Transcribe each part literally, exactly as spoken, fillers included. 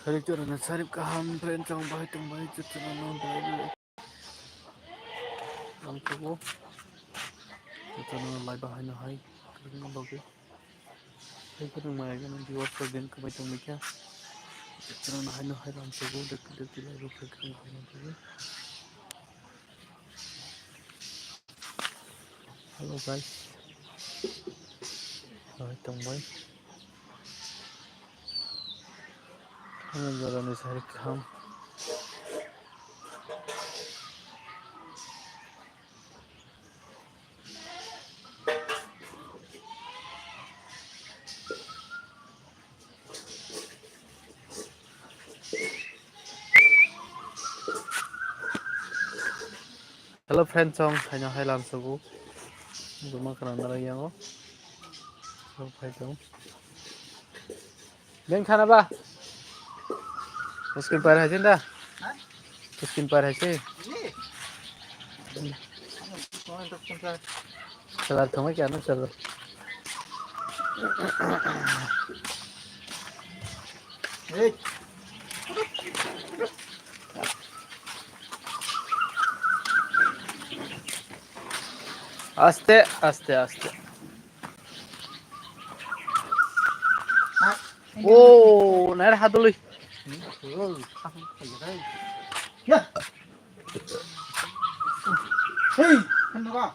Kharik chorana sarip kaham friend chong bai tong bai chorana no bai bai. Ang tubo. Chorana lai bahai no hai. Kharik no bagwi. Hai kharik maya gana di work din kubai tong mikya. Chorana hai no hai lam tubo dek dek di lai bo kharik no hai no tubo. Hello guys. Hai tong bai. Ano jora ni sari kaham. Hello friend song, haino hai lam sugu. Juma kana nara yango. So, phai tong. Beng khana ba? Puskin par hai da? Puskin par hai se? Salar thongma kya na salar. Aste, aste, aste. Oh, nair hadului. Ya. Hey, kan ba?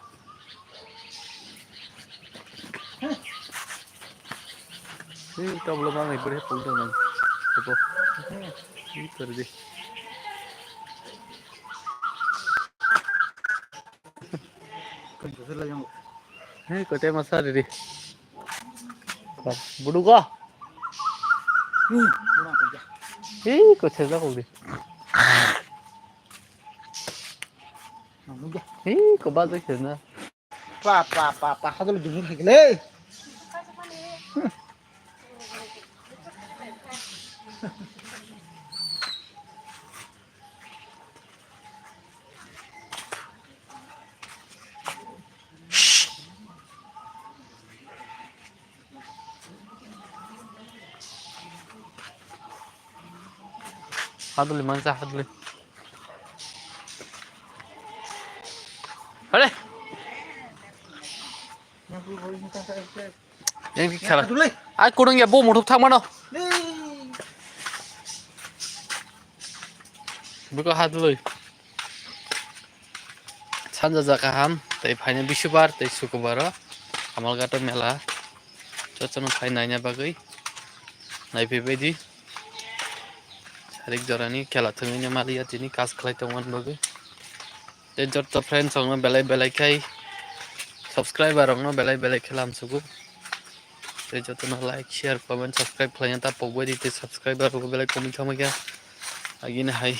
Hey, tablo ma ngai bore pul dong nang. Abo. Hey, terdi. Hey, kote masa riri. Budu ko. Hey, kote da ko. Hey, ko ba de na. Pa pa pa pa hadul dulu hai le. Haduli mansa haduli. Hale. Yang kikhala. Ai kurung ya bo muthuk thang mano. Buka hadului. Sanja ja kaham tei phaina bisubar tei sukubaro Kamalghato mela jotono phai naina bagwi naiphaibaidi. Sarik jorani khela thwngwi maliya tini kas khlai tongmani bagwi. Tei joto friends rokno belai belai khai subscriber rokno belai belai khe lamsugo. Tei jotono like, share, comment, subscribe khlaina ta pokbai di tei subscriber rok belai komwi thangma khe agini hai.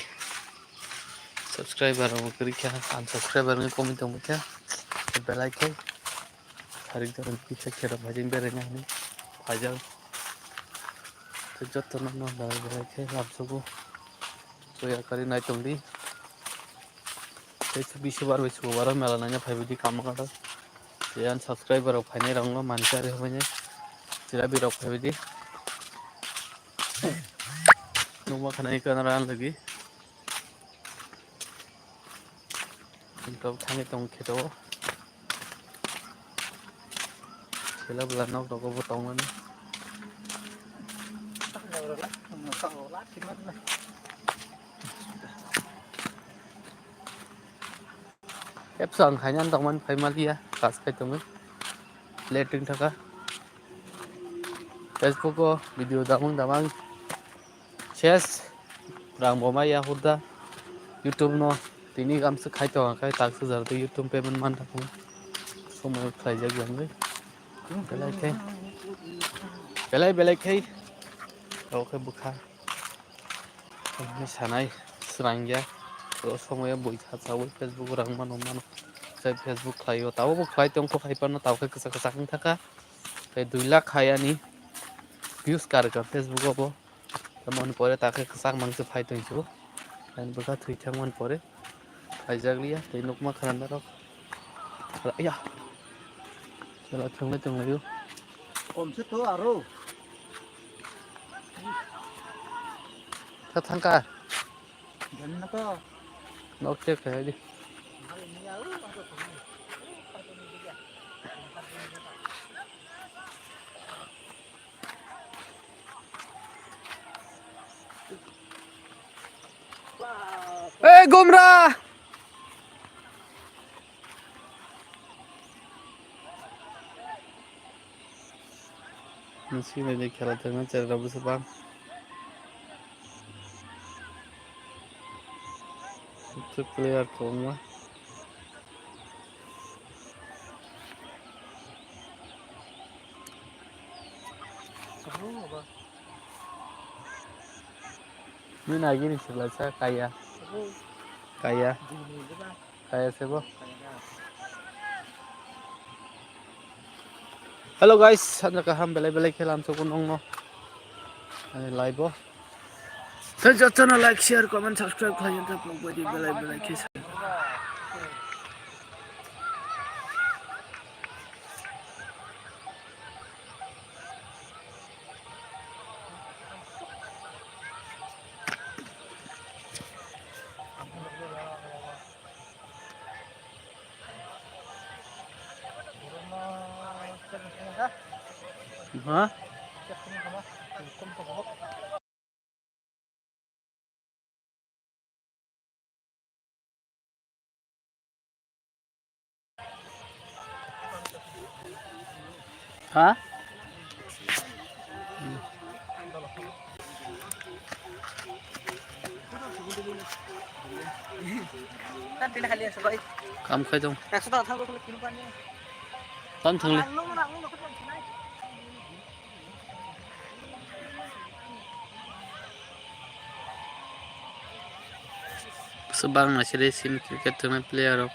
Subscriber rok kwrwi kha, unsubscriber wngwi komwi tongwi kha, belai khe sarik jorok kisa khe rok haijeng beraina hinwi phaijak. Tei jotono no belai belai khe lamsugo, soya kari nai tongdi. Tei bisubar bai sukubaro mela naina phaibaidi Kamalghato. Tei ani subscriber rok phainai rokno mancha rwi hwnwi chirabi rok phaibaidi. Nukma khana iko nara lagi. Tok thangwi tong khe to. Sela bela nok rogo bo tongmani. Apps ang khaina tongmani phai maliya kas khai tongwi. Late wng thaka. Facebook o video damung damang. Ses rang bo maya hurda YouTube no tini gamsa khai tonga khai tak sujar de YouTube payment man thang somoi khlai jak yang de belai khai belai belai khai rok khai bukha ni sanai srang ya o somoi bui tha chawi Facebook rang mano mano sai Facebook khlai o tabo bo khlai tong kho khai pano tabo khai kisa kisa wng thaka khai dui lakh khai ani views kar ka Facebook o bo. Tamoni pore ta khe kwchak mangse phai tong su. Ani bwkha thwi thangmani pore khaijak liya tei nukma khana narok. Ya. Chwla thwnglai tonglaio. Komse to aro. Tha thangka. Nok check khai di. Ei, gumra! Nisi nai de khela tongma cherai rok bwswk bang. Player kwbangma. Nini agini sibla sa kaya. Kaya. Kaya sebo. Hello guys, hanja kaham belai belai khe lamsokgo nongno. Ani live o. Tei jotono like, share, comment, subscribe khlai janta pokbadi belai belai khe. Ha? Ha? Kam khai tong. Tam thung le. Bwswk bangma siri simi cricket thwngmani player rok.